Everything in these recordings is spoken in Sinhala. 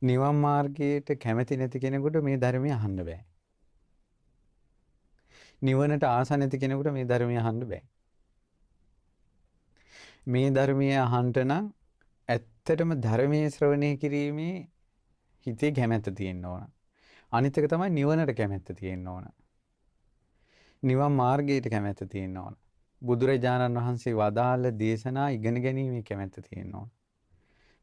නිවන් මාර්ගයට කැමැති නැති කෙනෙකුට මේ ධර්මය අහන්න බෑ. නිවනට ආස නැති කෙනෙකුට මේ ධර්මය අහන්න බෑ. මේ ධර්මය අහන්න නම් ඇත්තටම ධර්මයේ ශ්‍රවණය කිරීමේ හිතේ කැමැත්ත තියෙන්න ඕන. අනිත් එක තමයි නිවනට කැමැත්ත තියෙන්න ඕන. නිවන් මාර්ගයට කැමැත්ත තියෙන්න ඕන. බුදුරජාණන් වහන්සේ වදාළ දේශනා ඉගෙන ගැනීමේ කැමැත්ත තියෙන්න ඕන.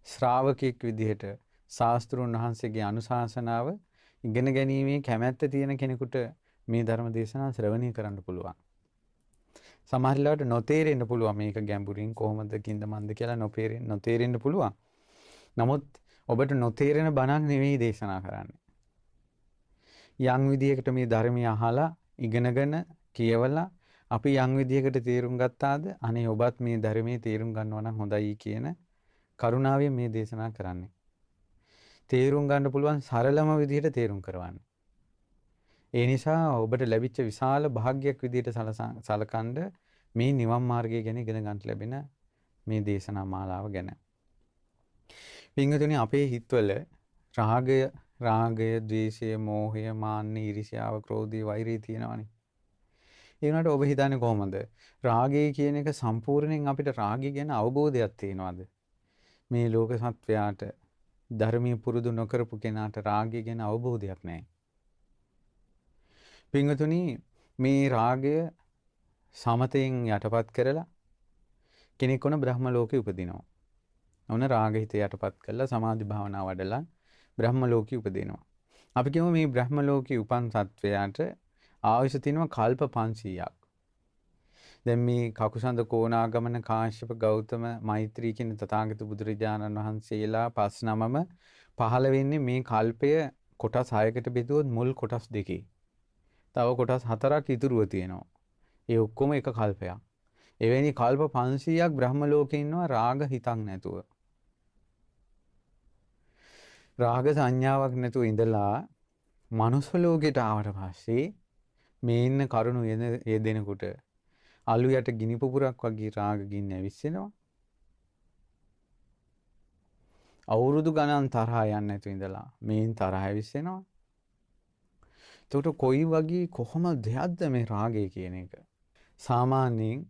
ශ්‍රාවකෙක් විදිහට ශාස්ත්‍රුන් වහන්සේගේ අනුශාසනාව ඉගෙන ගැනීමේ කැමැත්ත තියෙන කෙනෙකුට මේ ධර්ම දේශනා ශ්‍රවණය කරන්න පුළුවන්. සමහර වෙලාවට නොතේරෙන්න පුළුවන් මේක ගැඹුරින් කොහොමද කින්ද මන්ද කියලා නොතේරෙන්න පුළුවන්. නමුත් ඔබට නොතේරෙන බණක් නෙවෙයි දේශනා කරන්නේ. යම් විදියකට මේ ධර්මය අහලා ඉගෙනගෙන කියවලා අපි යම් විදියකට තේරුම් ගත්තාද අනේ ඔබත් මේ ධර්මයේ තේරුම් ගන්නවා නම් හොඳයි කියන කරුණාවෙන් මේ දේශනා කරන්නේ. තේරුම් ගන්න පුළුවන් සරලම විදිහට තේරුම් කරවන්න. ඒ නිසා ඔබට ලැබිච්ච විශාල භාග්‍යයක් විදිහට සලකනද මේ නිවන් මාර්ගය ගැන ඉගෙන ගන්න ලැබෙන මේ දේශනා මාලාව ගැන. පින්වතුනි, අපේ හිතවල රාගය, ද්වේෂය, මෝහය, මාන්නය, ඊර්ෂ්‍යාව, ක්‍රෝධය, වෛරය තියෙනවනේ. ඒ වුණාට ඔබ හිතන්නේ කොහොමද? රාගය කියන එක සම්පූර්ණයෙන් අපිට රාගය ගැන අවබෝධයක් තියෙනවද? මේ ලෝක සත්වයාට ධර්මයේ පුරුදු නොකරපු කෙනාට රාගය ගැන අවබෝධයක් නැහැ. පින්වතුනි, මේ රාගය සමතයෙන් යටපත් කරලා කෙනෙක් ඔන බ්‍රහ්ම ලෝකෙ උපදිනවා. ඔන රාග හිත යටපත් කරලා සමාධි භාවනා වඩලා බ්‍රහ්ම ලෝකෙ උපදිනවා. අපි කියමු මේ බ්‍රහ්ම ලෝකෙ උපන් සත්වයාට ආයුෂ තියෙනවා කල්ප 500ක්. දැන් මේ කකුසඳ කෝණාගමන කාශ්‍යප ගෞතම මෛත්‍රී කියන තථාගත බුදුරජාණන් වහන්සේලා පස් නමම පහළ වෙන්නේ මේ කල්පය කොටස් 6කට බෙදුවොත් මුල් කොටස් දෙකේ. තව කොටස් 4ක් ඉතුරුව තියෙනවා. ඒ ඔක්කොම එක කල්පයක්. එවැනි කල්ප 500ක් බ්‍රහ්ම ලෝකේ ඉන්නවා රාග හිතක් නැතුව. රාග සංඥාවක් නැතුව ඉඳලා මනුස්ස ලෝකෙට ආවට පස්සේ මේ ඉන්න කරුණු යෙදෙනකොට අලු යට ගිනි පුපුරක් වගේ රාග ගින්න ඇවිස්සෙනවා. අවුරුදු ගණන් තරහා යන්නේ නැතුව ඉඳලා මේන් තරහ ඇවිස්සෙනවා. එතකොට කොයි වගේ කොහොම දෙයක්ද මේ රාගය කියන එක? සාමාන්‍යයෙන්